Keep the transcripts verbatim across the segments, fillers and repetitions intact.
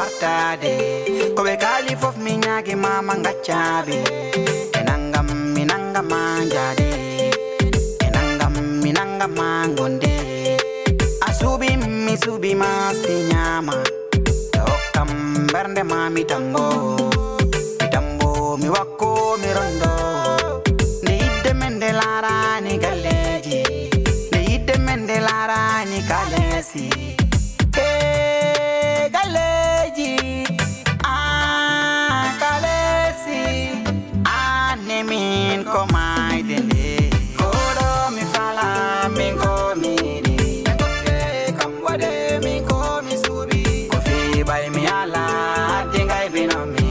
Artaade, ko ɓe kaali fof mi ñaagi ma, ma ngaccaɓe. E nangam, mi nangama njaade. E nangam, mi nangama ngonde. A suuɓi, mi suuɓi ma si ñaama. Ɓe hokkam mbernde ma mi tambo. Mi tambo, mi wakko, mi rondo. Nde yidde men nde laarani galleeji. Nde yidde men nde laarani kaleesi. E galleeji, a kaleesi. An e min ko maayde nde. Koɗo mi fala, min ko mi yiɗi. Ɓe tokke kam waɗe, min ko mi suuɓi. Ko fii ɓay mi ala, addi ngay bino mi.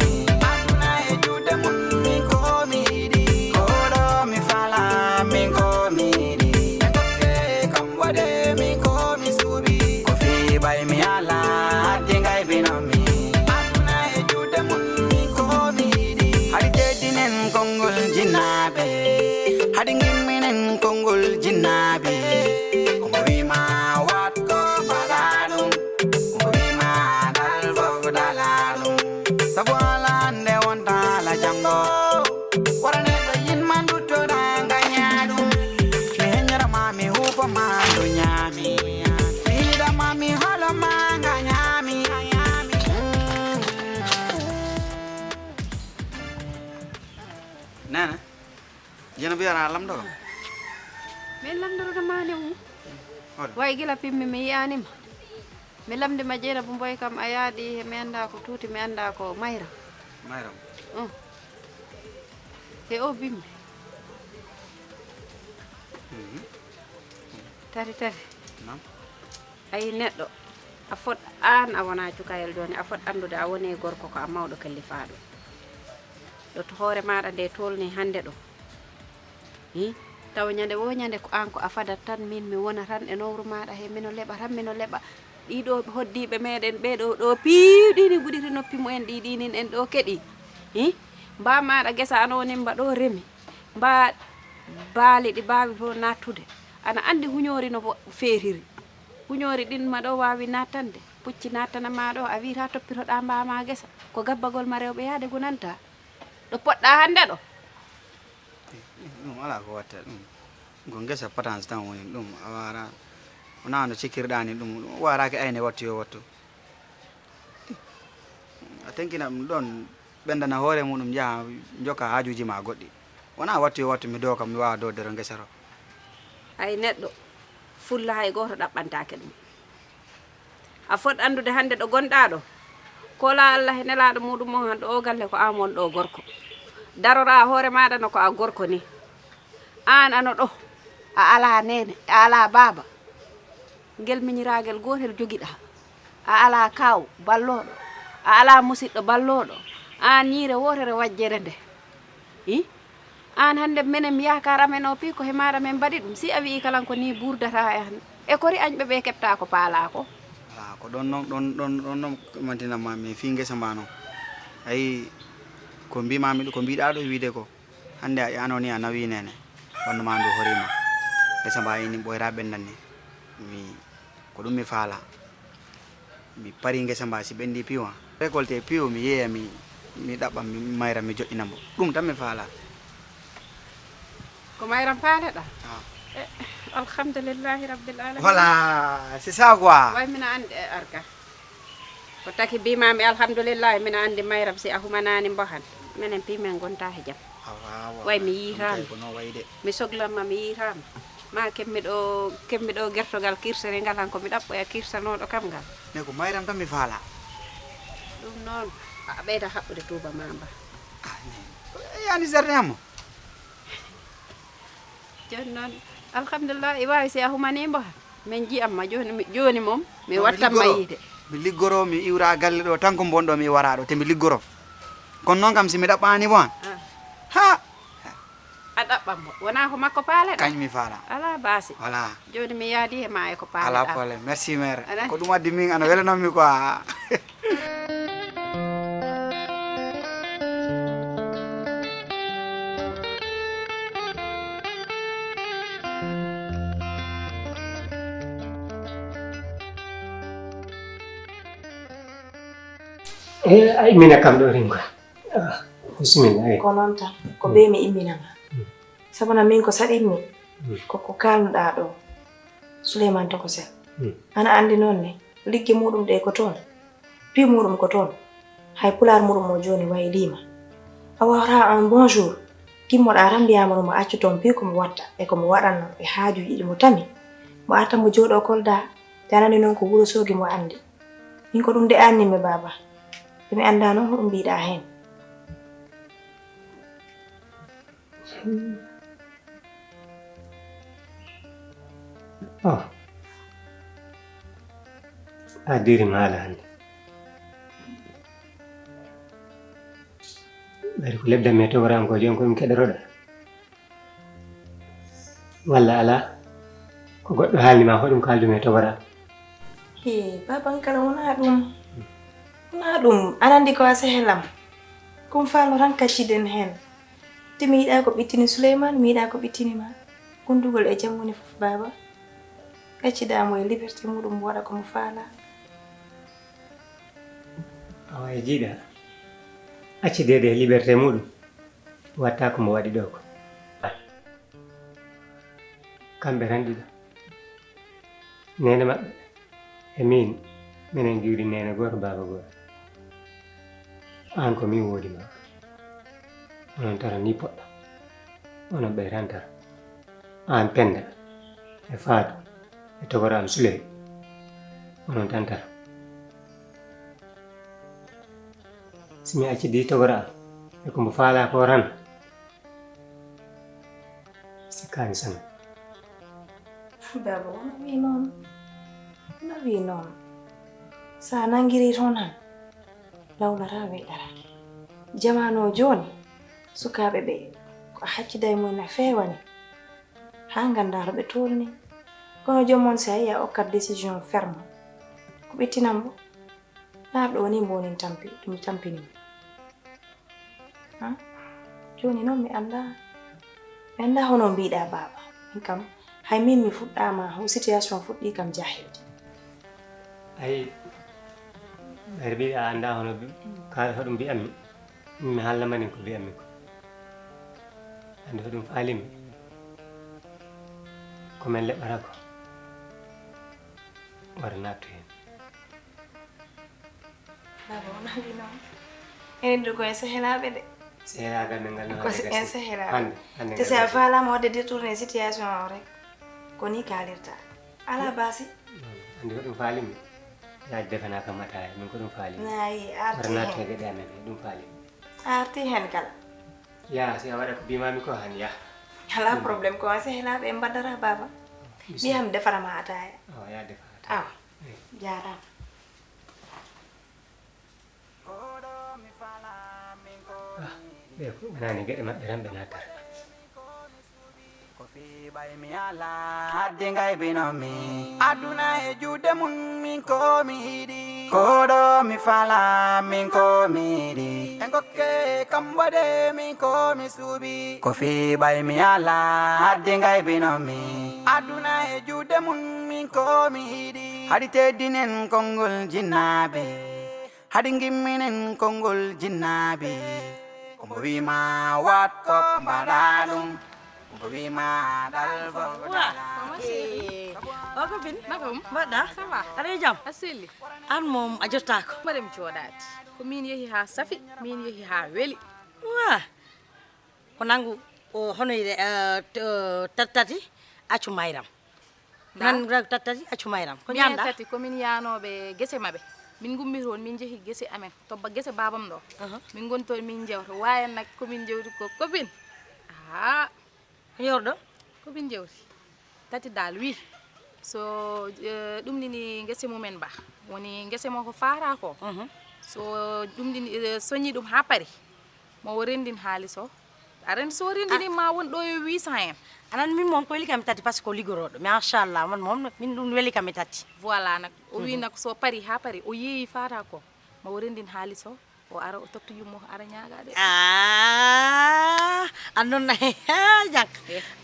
Aduna e juuɗe mum, min ko mi yiɗi. Koɗo mi fala, min ko mi yiɗi. Ɓe tokke kam waɗe, min ko mi suuɓi. Ko fii ɓay mi ala, addi ngay bino mi. Aduna e juuɗe mum, min ko mi yiɗi. Haɗi teddinen konngol jinnaaɓe. Haɗi ngimminen konngol jinnaaɓe. Ko mo wii ma waɗ ko mbaɗa ɗum. Ko mo wii ma dal fof dala ɗum. Sabu ala nde wonta ala janngo. Wara neɗɗo yinma nduttoɗa nga ñaaɗum. Mi heññora ma, mi huufo ma ndu ñaami. Mi yiɗa ma, mi holo ma nga ñaami. Nana, jeno mbiya na lamɗo kam. Min lamndoroɗo ma ne um. Hoto? Way gila pimmi mi yiyaanima. Mi lamndi ma Jeynaba Mboy kam a yaaɗi he mi anndaa ko tuuti, mi anndaa ko Mayram. Mayram. Mm. He o bimbi. Mhm. Tati tati. Nam? Ayi neɗɗo, a fot aan a wonaa cukayel jooni, a fot anndude a wonii gorko ko a mawɗo kellifaaɗo. Ɗo to hoore maaɗa nde tolni hannde ɗo. Hi? Tawa ñande wo ñande ko aan ko a fadat tan, min mi wona tan e nowru maaɗa he, mino leɓa tan, mino leɓa. Ɗiɗo hoddiiɓe meɗen ɓee ɗo, ɗo piiw ɗini guɗiti noppi mumen ɗi, ɗinin en ɗo keɗi. Hi? Mba maaɗa gesa ano nimba ɗo remi. Mba baali ɗi mbaawi to nattude. Ana anndi huñoori no wo-, feeriri. Huñoori ɗin ma ɗo waawi nattande. Pucci nattana ma ɗo, a wiita toppitoɗa mba ma gesa. Ko gabbagol ma rewɓe yaade gunanta. Ɗo poɗɗa hannde ɗo. Ɗum alaa ko watta ɗum. Ko ngesa patence tan woni ɗum. A waara, wonaa no cikkirɗaa ni ɗum. Ɗum waaraaki ayne wattu yo wattu. A tenkina ɗum ɗon, ɓendana hoore muɗum, yaha jokka haajuuji ma goɗɗi. Wonaa wattu yo wattu mi dooka, mi waawa doodere ngesa to. Ay neɗɗo, fulla hay gooto ɗaɓɓantaake ɗum. A fot anndude hannde ɗo gonɗaa ɗo. Kola Allah e nelaaɗo muɗum on han ɗo o galle ko aan won ɗo gorko. Daroraa hoore maaɗa no ko a gorko ni. Aan ano ɗo, a alaa neene, a alaa baaba. Ngel miñiraagel gootel jogiɗaa. A alaa kaaw ballooɗo. A alaa musiɗɗo ballooɗo. Aan ñiire wootere wajjere nde. Hi? Aan hannde menen yaakaar amen o pii ko he maaɗa men mbaɗi ɗum. Si a wi'i kalan ko ni buurdata e han. E kori añɓe ɓe keɓta ko paalaa ko? Alaa, ko ɗon noon, ɗon, ɗon, ɗon noon mantinammaa mi fii ngesa mbaa noon. Ayi, ko mbiimaa mi, ko mbiiɗaa ɗo wiide ko. Hannde a, ano ni a nawii neene, ɓanndu maa ndu horiima. Ngesa mba ini ɓooyraa ɓenndani. Mi, ko ɗum mi faalaa. Mi parii ngesa mba si ɓenndii piwa. Récolté piwo mi yeeya mi, mi ɗaɓɓa mi mayra mi joƴƴina mbo. Ɗum tan mi faalaa. Ko mayram faaleɗaa? Ah. Eh, alhamdulillahi rabbil alamin. Voilà, c'est ça quoi. Way mina anndi e arga. Ko taki mbiimaami alhamdulillahi, mbiɗa anndi mayram si a humanaani mbo han. Menen piimen ngonta he jam. Awa, awa. Way mi yiitaama. Ɗum kay ko noon wayi de. Mi soglamma mi yiitaama. Ma kemmi ɗo, kemmi ɗo gertogal kirsere ngal han ko mi ɗaɓɓoya kirsanooɗo kam ngal. Ne ko mayram tan mi faala. Ɗum noon, a ɓeyda haɓɓude tuuba ma mba. Ah, ne. Yani jardin am mo. Jooni noon, alhamdulillah, i waawi si a humanii mbo. Min njiyan ma jooni, mi, jooni moom, mi wattan ma yiide. Mi liggoro, mi iwra galle ɗo, tan ko mbonɗo mi iwara ɗo, te mi liggoro. Kono noon kam, si mi ɗaɓɓaani mo han. Ah. Ha! A ɗaɓɓan mo. Wonaa ko makko paaleɗaa? Kañ mi faala. Alaa baasi. Voilà. Jooni mi yaadi e ma e ko paaleɗaa. Alaa problème. Merci, mère. Alaa. Ko ɗum addi min, ana welanoo mi quoi. Eh, ay, mina kam ɗo ringo. Ah, bismillah, ay. Ko noon tan, ko ɓe mi immina ma. Sabu na min ko saɗimmi, ko ko kaalnuɗaa ɗo, Suleyman Tokosel. Ana anndi noon ne, ligge muɗum ɗe ko toon, piiw muɗum ko toon, hay pulaar muɗum o jooni waylii ma. A waawataa un bon jour, gimmoɗaa tan mbiyaa mo no mo accu toon piiw ko mo watta e ko mo waɗanno e haajuuji ɗi mo tami, mo arta mo jooɗoo Kolda, te aɗa anndi noon ko Wuro Soogi mo anndi. Min ko ɗum de anni mi baaba. Nde mi anndaa noon hoɗum mbiiɗaa heen. Oh. A diri maala hannde. Ɓayri ko lebdam e togoram ko jooni ko ɗum keɗotoɗaa. Walla alaa ko goɗɗo haalni ma hoɗum kaaldumi e togora? Hee, baaba an kala wonaa ɗum. Wonaa ɗum, aɗa anndi ko a sehel am. Ko mi faalno tan kacciden heen. Te mi yiɗaa ko ɓittini Suleymaan, mi yiɗaa ko ɓittini ma. Gondugol e jam woni fof baaba. Kaccidaa mo e liberté muɗum waɗa ko mo faalaa. Awa e jiiɗa accideede e liberté muɗum. Watta ko mbo waɗi ɗo ko. Kamɓe tan ɗiɗo. Neene maɓɓe e miin, minen ngiwri neene gooto, baaba gooto. Aan ko miin woodi ma. Onon tara ni poɗɗa. Onon ɓe tan tara. Aan Pennda e Faatu e togora am Suley. Onon tan tara. Si mi accidi togora am e ko mbo faalaa ko tan, sikkaani sanne. Baaba, wona wii noon. Wona wii noon. So a nanngirii toon han, lawlataa weeɗataa. Jamaanu o jooni, sukaaɓe ɓe, ko a haccida e mumen a feewani. Haa nganndaa to ɓe toolni. Kono joom mon si a yii a okkat décision ferme, ko ɓettinan mbo. Naar ɗo ni mbonin tampi, ɗum tampini mi. Ha? Jooni noon mi anndaa. Mi anndaa hono mbiiɗaa baaba. Min kam, hay min mi fuɗɗaama, ho situation fuɗɗii kam jahilde. Ayi, ɓayri mbiɗa a anndaa hono bi-, ka hoɗum mbiyammi. Mi haalna manin ko mbiyammi ko. Anndi hoɗum faalimmi. Ko men leɓɓata ko. Wara naattu heen. Baaba, wona wi noon. Enen ɗo ko en sehelaaɓe de. Sehelaagal men ngal no ko hannde en sehelaaɓe. Hannde, hannde te si a faalaama waɗde détourné situation o rek, ko ni kaalirta. Alaa baasi. Anndi ko ɗum faalimmi. Yaaj defana kam ataaya, min ko ɗum faalimmi. Nayi, arti heen. Wara naattu e geɗe amen, ɗum faalimmi. A arti heen kala. Ya, si a waɗa ko mbimami ko han ya. Alaa problème, ko en sehelaaɓe en mbaddata baaba. Mbiya mi defara ma ataaya. Awa, ya defa ataaya. Awa. Jaaraama. Ah, ɓe ko wonani geɗe maɓɓe tan ɓe nattata. Ko fii ɓay mi ala hadde ngay bino mi. Aduna e juuɗe mun min ko mi yiɗi. Ko ɗo mi fala min ko mi yiɗi. E ngokke kam waɗe min ko mi suuɓi. Ko fii ɓay mi ala hadde ngay bino mi. Aduna e juuɗe mun min ko mi yiɗi. Haɗi teddinen konngol jinnaaɓe. Haɗi ngimminen konngol jinnaaɓe. Ko mbo wiima waat ko mbaɗa ɗum. Ko mbo wiima ɗal fof ɗala. O ko bin? Naka um? Mbaɗɗa? Ça va? Aɗa e jam? A selli? An moom a jottaako. Mbaɗa mi jooɗaade. Ko min yehi haa safi, min yehi haa weli. Wa. Ko nanngu o hono eh, t- eh, tattati accu mayram. Nan rag tattati accu mayram. Ko ñanda? Tati ko min yaanooɓe gese maɓe. Min ngummi toon min njehi gese amen to ba- gese baabam ɗo. Aha. Min ngoni toon min njewta wayan nak ko min njewti ko copine. Aa. Ko yorɗo? Ko min njewti. Tati dal wi so eh, ɗum nini ngese mumen ba woni ngese mo ko faara ko. Mhm. So ɗum nini eh, soñi ɗum haa pari. Mo o renndin haalis o. A renndi so o renndini ma won ɗo yo huit cent en. Anan min moom ko weli kam tati parce que ko ligorooɗo machallah man moom min ɗum weli kam e tati. Voilà nak o wi nak so pari ha pari o yeeyi fata ko ma o renndin haalis o o ara o totta yummo o ara ñaagade. Ah, an noon jang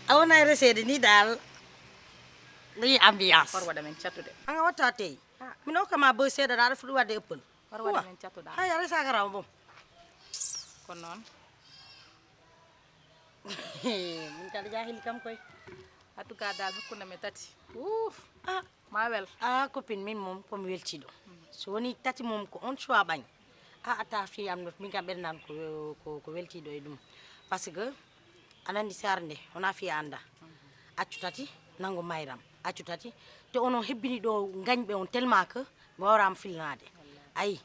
a wona e reseede ni dal. Ɗi ambiance hor waɗa men cattude. Anga watta tey min okkama boy seeɗa na aɗa fuɗi wadde ëppal. War waɗa men catoɗa. Hay a resaka raw bom. Ko noon. Min kadi jahili kam koy. En tout cas dal hakkunde men tati. Uuf. Ah, ma wel. Ah, copine, min moom ko mi weltiiɗo. So woni tati moom ko on choix ɓaŋ. Ah, ata fi am no min kam ɓernam ko ko ko weltiiɗo e ɗum. Parce que aɗa anndi saare nde wona fiya annda. Accu tati nango mayram. Accu tati te onon hebbini ɗo ngañɓe on tellement que mi wawrama filnaade. Ayi,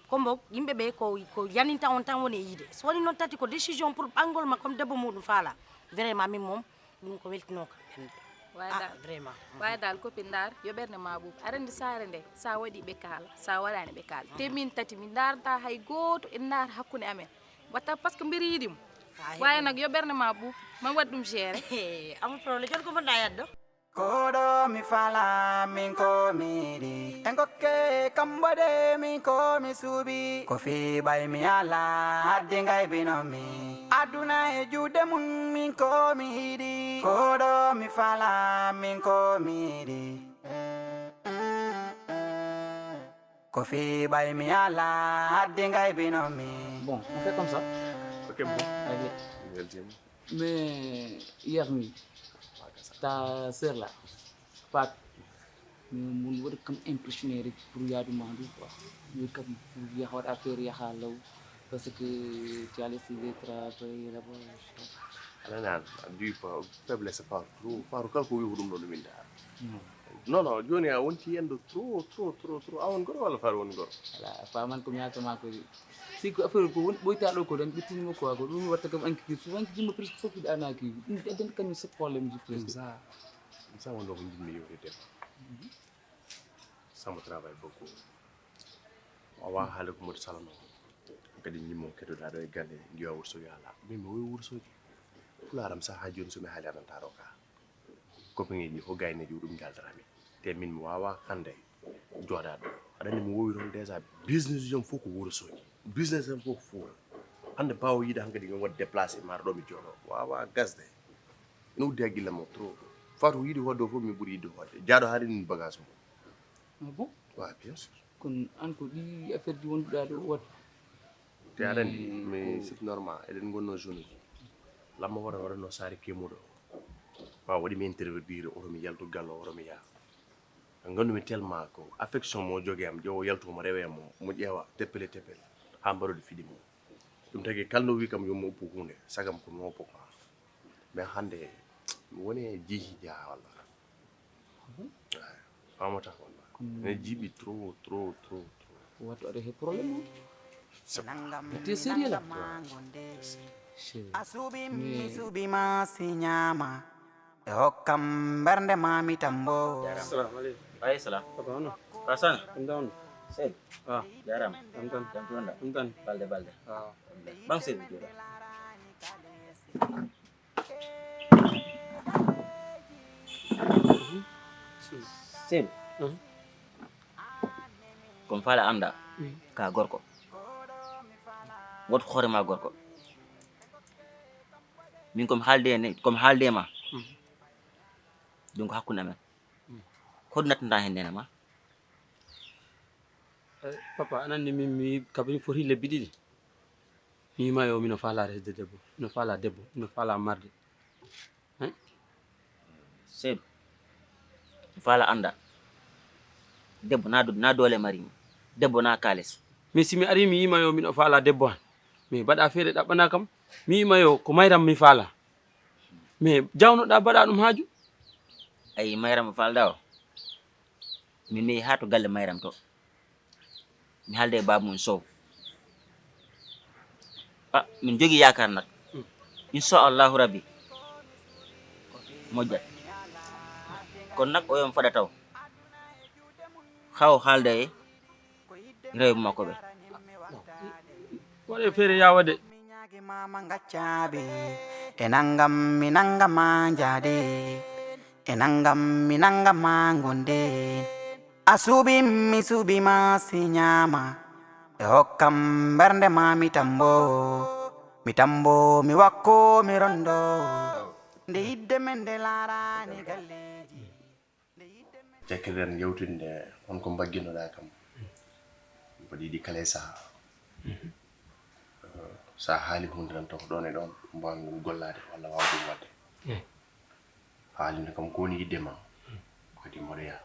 kombo yimɓe ɓe ko ko yaninta on tan woni e yiide. So woni noon tati ko décision pour ɓanngol ma comme debbo muɗum faala. Vraiment min moom ɗum ko weltinoo kam ɓernde. Waye Ah, dal vraiment. Waye dal copine ndar yo ɓernde ma ɓuuɓ. Aɗa anndi saare nde sa waɗi ɓe kaala sa waɗani ɓe kaala. Te min tati min ndarata hay gooto en ndar hakkunde amen. Watta parce que mbiɗa yiɗi mo. Waye nag yo ɓernde ma ɓuuɓ ma waɗ ɗum géré. Amul problème, jooni ko mbaɗɗa yaddo? Koɗo mi fala min ko mi yiɗi. En kokke kamɓe de min ko mi suuɓi. Ko fi ɓay mi ala haddi ngay bino mi. Aduna e juuɗe mum min ko mi yiɗi. Koɗo mi fala min ko mi yiɗi. Ko fi ɓay mi ala haddi ngay bino mi. Bon, on fait comme ça. Ok, bon. Allez. Welcome. Mais hier nuit, ta sœur là, Fatou, mais mun waɗi kam impressionné rek pour yaadu ma du quoi. Mais kam pour yaha waɗa affaire yaha law parce que tu as laissé le travail là-bas. Ala nan, a du pa faiblesse Fatou trop. Fatou kala ko wi ko ɗum ɗo ɗum inda. Non. Non, non, joni a wonti yendo trop trop trop trop. A won goro walla Fatou woni goro? Ala faman ko mi yalta ma ko. Si ko affaire ko won ɓoyta ɗo ko ɗon ɓittini mo quoi, ko ɗum watta kam anki souvent ki jimmo presque fof ɗanaki ɗum addan kañum c'est problème ji presque. Sa sa wonɗo ko jinmi yewtede. Sama travail beaucoup. Wawa haale ko modi salano. Kadi ñimmo keddoɗa ɗo e galle ndiwa wursogi ala min mi wowi wursogi. Pularam sa ha joni somi haali anantaro ka. Copain ji o gayneji ɗum jaldata min. Te min mi wawa hande joɗaɗo aɗa andi mi wowi toon déjà. Business jom fof ko wuro soji. Business jom fof ko fuura. Hande bawo yiide hankadi ngam waɗi déplacé mara ɗo mi jooɗo wawa gasde. Ene uddi haqqille mo trop. Fatu yiɗi hoɗde o fof min ɓuuri yiɗde hoɗde jaaɗo haali min bagage mum. Ah bon? Wa bien sûr. Kono an ko ɗi affaire ji wonduɗa ɗo wat. Te aɗa andi mais c'est normal eɗen gonno jeune uji. Lamma wota waɗanno saare kemuɗo. Ma waɗi mi interdire oto mi yaltu gallo oto mi yaha. Ngandumi tellement ko affection mo jogue am ƴeewo yaltu mo rewe mo mo ƴeewa teppele teppele. Ha mbaɗoɗe fiɗi mo. Ɗum tagi kala no wi kam yo mi oppu hunde sagam ko mi oppo quoi. Mais hande mi woni e jeehi jeeha walla. Famata walla. Ne jiiɓi trop trop trop trop. Wattu aɗa he problème o. Te sérieux la. Asubi mi subi ma si ñaama. E hokkam mbernde ma mi tambo. Assalamu alaikum. Ay salam. Papa ono. Kasana. Inda ono. Sel. Ah. Jaram. Antan. Jam tuwanda. Antan. Balde balde. Ah. Bang sel juga. Sel. Komi faala annda ka gorko. Woto hoore ma gorko. Min komi haalde ne komi haalde ma. Ɗum ko hakkunde amen. Hoɗum nattanta heen nene ma? Eh, papa, aɗa anndi min mi kabarin foti lebbi ɗiɗi. Mi wiima yo mino faala resde debbo, mino faala debbo, mino faala marde. Hein? Seeɗu. Mi faala annda. Debbo na do- na doole mari mo. Debbo na kaalis. Mais si mi ari mi wiima yo mino faala debbo han. Mais mbaɗa feere ɗaɓɓana kam. Mi wiima yo ko mayram mi faala. Mais jawnoɗa mbaɗa ɗum haaju. Ayi mayram mo faalɗa o. Min mi yehi haa to galle mayram to. Mi haalda e baaba mum Sow. Ah, min jogii yaakaar nag. Inchallahu rabbi. Moƴƴat. Kono nag o yo mi faɗa taw. Haa o haalda e rewɓe makko ɓe. Waɗe feere yawa de. Miñaage mama ngaccaɓe. E nangam mi nangama jaade. E nangam mi nangama gonde. A suuɓi mi suuɓi ma si ñaama. E hokkam mbernde ma mi tambo. Mi tambo mi wakko mi rondo. Nde yidde men nde laarani galleji. Nde yidde men. Cakkiren yewtinde on ko mbagginoɗa kam. Mboɗo yiɗi kala e sahaa. Mhm. Eh, so a haali huunde tan, taw ko ɗoon e ɗoon mbaaw-mi ɗum gollaade walla waaw ɗum waɗde. Eh. Haalinde kam ko woni yiɗde ma, kadi mboɗo yaha.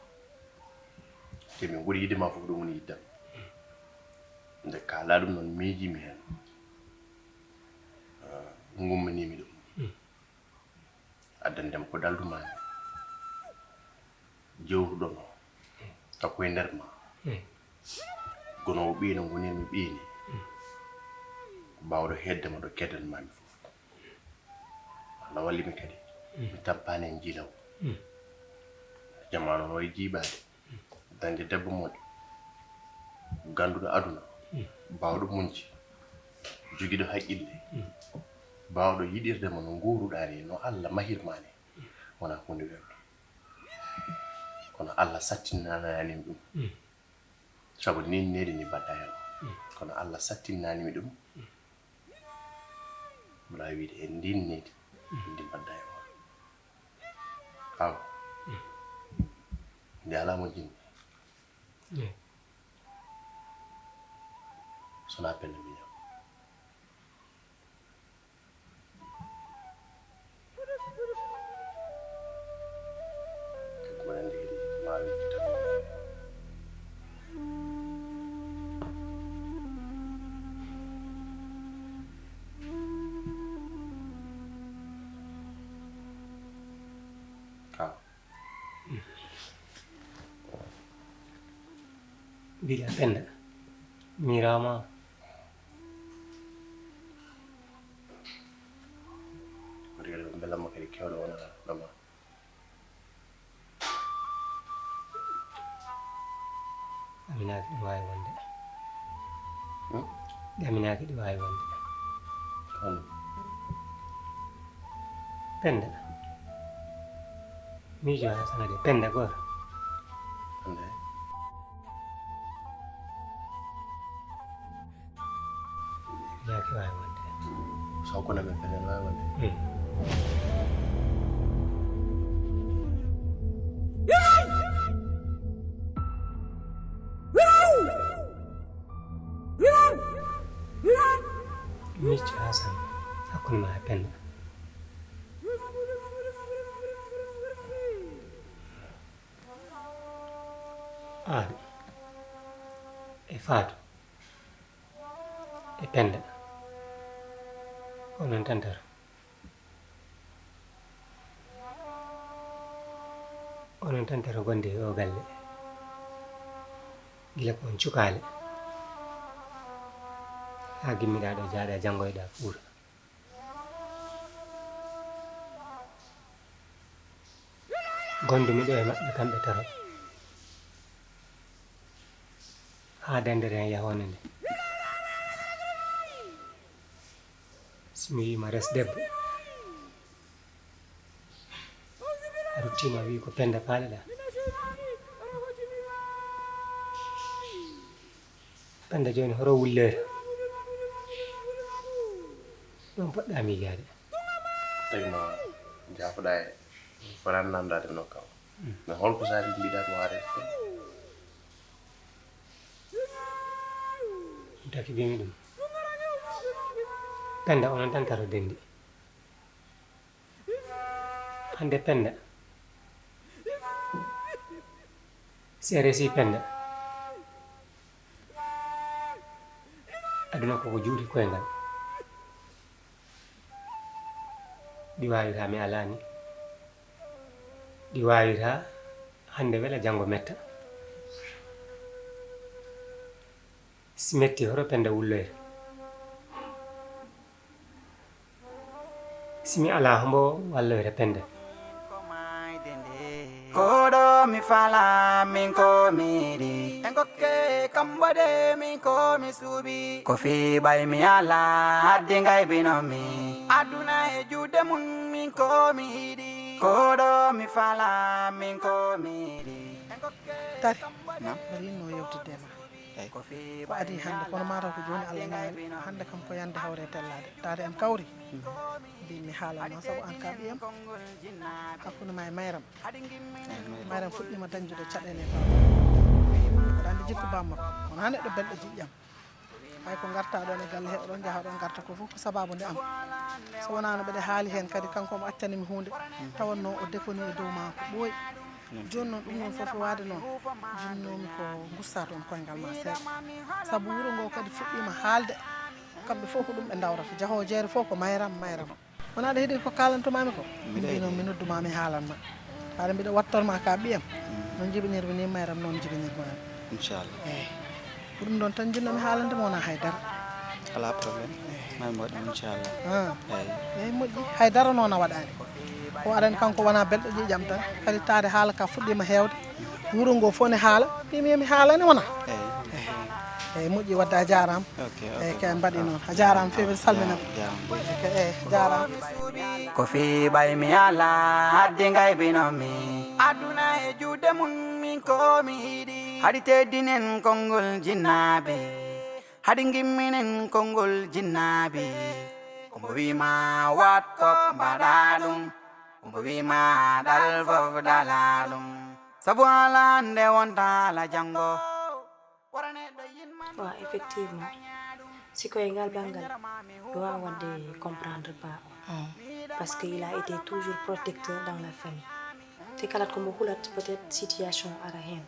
Te min ɓuri yiɗde ma fof, ɗum woni yiɗde am. Nde kaalɗaa ɗum noon, miijii-mi heen. Eh, ngummanii-mi ɗum. Addande ma ko daldu maa mi. Jewtuɗo ma. Taw ko e nder ma. Gonoowo ɓiyno ngonir-mi ɓiyni. Baawɗo heedde ma ɗo keddan maa mi fof. Allah walli mi kadi. Mi tampaani e njiilaw. Jamaanu no e jiiɓaade. Dañde debbo moƴƴo, gannduɗo aduna, baawɗo muñde, jogiiɗo haqqille, baawɗo yiɗirde mo no nguuruɗaa ni, no Allah mahir maa ni, wonaa huunde weeɓnde. Kono Allah sattinanaani mi ɗum. Sabu nin needi ndi mbaɗɗaa e o. Kono Allah sattinanaani mi ɗum. Mbaɗa wiide e ndin needi ndi mbaɗɗaa e o. Aw. Nde alaa mo jinmi. Sonaa Penda miñam. Kadi mbaɗa nde kadi maa wiide tan. Aw. Mbiɗa Penda, miiraama. Ko rewde ko mbelamma kadi kewɗo wona ɗoma. Aminaki ɗum waawi wonde. Hmm? Aminaki ɗum waawi wonde. Kono? Penda. Miijo ha sana de Penda goto. Penda. Yaaki waawi wonde. So ko na men Penda waawi wonde. Hmm. Micco Hasan, hakkunde ma e Penda. Aan e Faatu e Penda, onon tan tato. Onon tan tato gonde e o galle, gila ko on cukaale haa gimmiɗaa ɗo, jaaɗaa janngoyɗaa Fuuta. Gondumi ɗo e maɓɓe kamɓe tato haa dandere hen yahoonde nde. Si mi wiima res debbo, a ruttiima a wii ko Penda paaleɗaa. Penda jooni horo wulloyta? Ɗon poɗɗaa miijaade. Tagi ma jaafoɗaa e ko ran nandaade no kaw. Mais holko saabi mbiɗa ko haare? Ɗum taki mbimi ɗum. Penda onon tan tato denndi. Hannde Penda, si a resi Penda, aduna koko juuti koyngal. Ɗi waawirta mi alaani. Ɗi waawirta hannde wela janngo metta. Si metti hoto Penda wulloyta. Si mi alaa hombo walloyta Penda. Koɗo mi fala min ko mi yiɗi. En kokke kam waɗe min ko mi suuɓi. Ko fi ɓay mi ala haddi ngay bino mi. Aduna e juuɗe mun min ko mi yiɗi. Koɗo mi fala min ko mi yiɗi. En kokke Tari, kam waɗe na? Mbaɗa yiɗno yewtidde e ma. Ko adi hannde, kono mataw ko jooni Allah ñaami. Hannde kam ko yande hawre e tellaade. Taade en kawri. Mbi mi haalanma sabu an ka ɓiyam. Hakkunde ma e mayram. Mayram fuɗɗima dañjude caɗeele e bammakko. Aɗa anndi jikku bammakko. Wona neɗɗo belɗo jiɗƴam. Hay ko ngarta ɗon e galle he oɗon njaha oɗon ngarta ko fof ko sababu nde am. So wonano mbeɗe haali heen kadi kanko omo accani mi huunde. Tawanno o déponi e dow ma ko ɓooyi. Jooni noon ɗum noon fof waade noon. Jinnoomi ko ngusta toon koyngal ma seeɗa. Sabu wuro ngo kadi fuɗɗima haalde. Kamɓe fof ko ɗum ɓe ndawrata. Jahoojeere fof ko mayram, mayram. Wona ɗo heɗi ko kaalantomami ko? Mbiɗa mbino mi nodduma mi haalanma. Haɗa mbiɗa wattorma ka ɓiyam. Noon jibinirmi ni mayram noon jibinirmami. Inchallah. Eyi. Ko ɗum ɗon tan jinnomi haalande mo wona haydara. Ala problème. Mami waɗi ɗum inchallah. Ah. Eyi. Eyi moƴƴi. Haydara noon a waɗani. Ko aɗani kanko wona belɗo ƴiƴam tan. Kadi taade haala ka fuɗɗima heewde. Wuro ngo fof ne haala. Mbimi mi haalani wona. Eyi. Eyi moƴƴi wadde a jaarama. Ok, ok. Eyi kay mbaɗi noon. A jaarama fewi salminama. Jaarama. Eyi kay eyi jaarama. Ko fii ɓay mi ala haddi ngay binomi. Aduna e juuɗe mum min ko mi yiɗi. Haɗi teddinen konngol jinnaaɓe. Haɗi ngimminen konngol jinnaaɓe. Ko mbo wii ma waɗ ko mbaɗa ɗum. Ko mbo wii ma ɗal fof ɗala ɗum. Sabu ala hannde wonta ala janngo. Wa effectivement, si ko e ngal banngal mi waawa waɗde comprendre pa o. Parce que il a été toujours protecteur dans la famille. Te kala ko mbo hulat peut-être situation ara heen.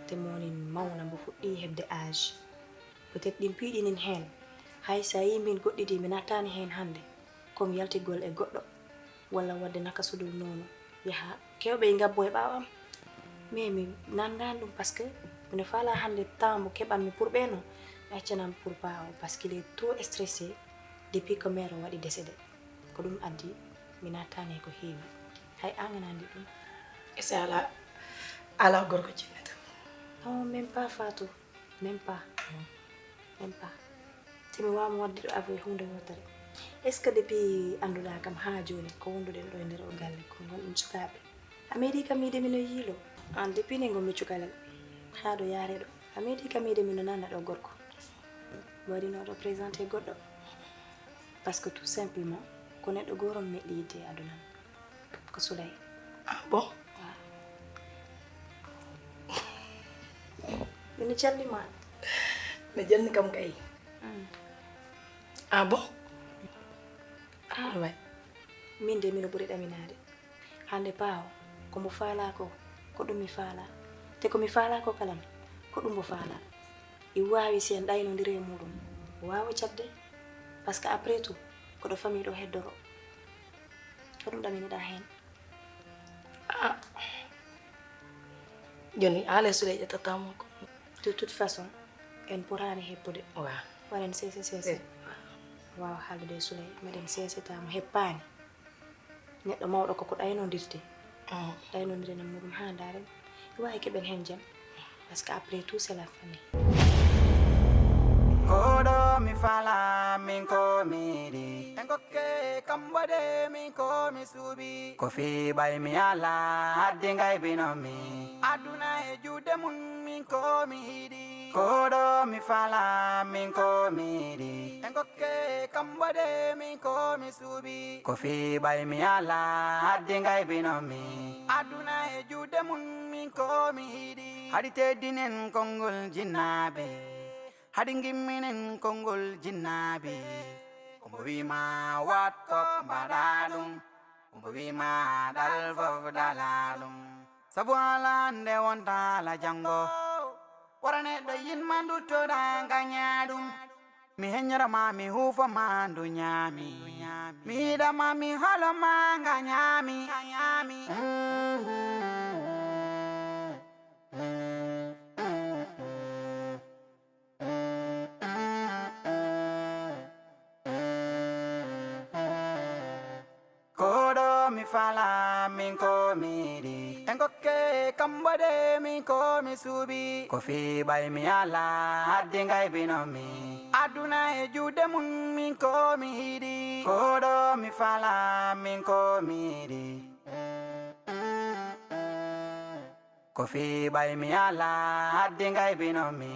Te mo woni mawna mbo fuɗɗi heɓde âge. Peut-être ɗin piiɗinin heen. Hay so a yii min goɗɗi ɗi mi nattaani heen hannde. Comme yaltigol e goɗɗo walla waɗde naka sudul noonu yaha kewɓe e ngabbo e ɓaawo am. Mais mi nanndaani ɗum parce que mino faalaa hannde temps mo keɓanmi pour ɓeeno mi accanam pour pa o parce qu'il est trop stressé depuis que mère o waɗi décédé. Ko ɗum addi mi nattaani e ko heewi. Hay aan ana anndi ɗum. Ese ala ala gorko jinnata. Non, même pas Fatou. Même pas. Même pas. Te mi waawma waɗde ɗo avoué huunde wootere. Est ce que depuis annduɗaa kam haa jooni ko wonduɗen ɗo e nder o galle ko ngonɗen sukaaɓe? A meeɗi kam yiide mino yiilo. Aan depuis nde ngonmi cukalel haa ɗo yaare ɗo. A meeɗi kam yiide mino nanna ɗo gorko. Mi waɗino ɗo présenté goɗɗo. Parce que tout simplement ko neɗɗo gooro mi meeɗi yiide e aduna. Ko Souley. Ah bon? Waaw. Ina jalni ma. No jalni kam kay. Ah bon? Ah way. Min de mino ɓuri ɗaminaade. Hannde paawo ko mbo faalaa ko ko ɗum mi faalaa. Te ko mi faalaa ko kalan ko ɗum mbo faalaa. I waawi si en ɗaynondiri e muuɗum waawa jaɓde. Parce que après tout ko ɗo famille ɗo heddoro. Ko ɗum ɗaminiɗaa heen? Ah. Jooni haala e Souley ƴettataa mo ko. De toute façon en potaani heppude. Waaw. Waɗen seese seese. Waawa haaldude e Souley meɗen seeseta mo heppaani. Neɗɗo mawɗo koko ɗaynondirde. Ɗaynondire no muɗum haa ndaaren. Waawi keɓen heen jam. Parce que après tout c'est la famille. Koɗo mi fala min ko mi yiɗi. En kokke kam waɗe min ko mi suuɓi. Ko fii ɓay mi ala haddi ngay binomi. Aduna e juuɗe mum min ko mi yiɗi. Koɗo mi fala min ko mi yiɗi. En kokke kam waɗe min ko mi suuɓi. Ko fii ɓay mi ala haddi ngay binomi. Aduna e juuɗe mum min ko mi yiɗi. Haɗi teddinen konngol jinnaaɓe. Haɗi ngimminen konngol jinnaaɓe. Ko mbo wii ma waɗ ko mbaɗa ɗum. Ko mbo wii ma ɗal fof ɗala ɗum. Sabu ala hannde wonta ala janngo. Wara neɗɗo yinma nduttoɗa ngaña ɗum. Mi heññora ma mi huufo ma ndu ñaami. Mi yiɗa ma mi holo ma nga ñaami. Koɗo mi fala min ko mi yiɗi. En kokke kam waɗe min ko mi suuɓi. Ko fii ɓay mi ala haddi ngay binomi. Aduna e juuɗe mum min ko mi yiɗi. Koɗo mi fala min ko mi yiɗi. Ko fii ɓay mi ala haddi ngay binomi.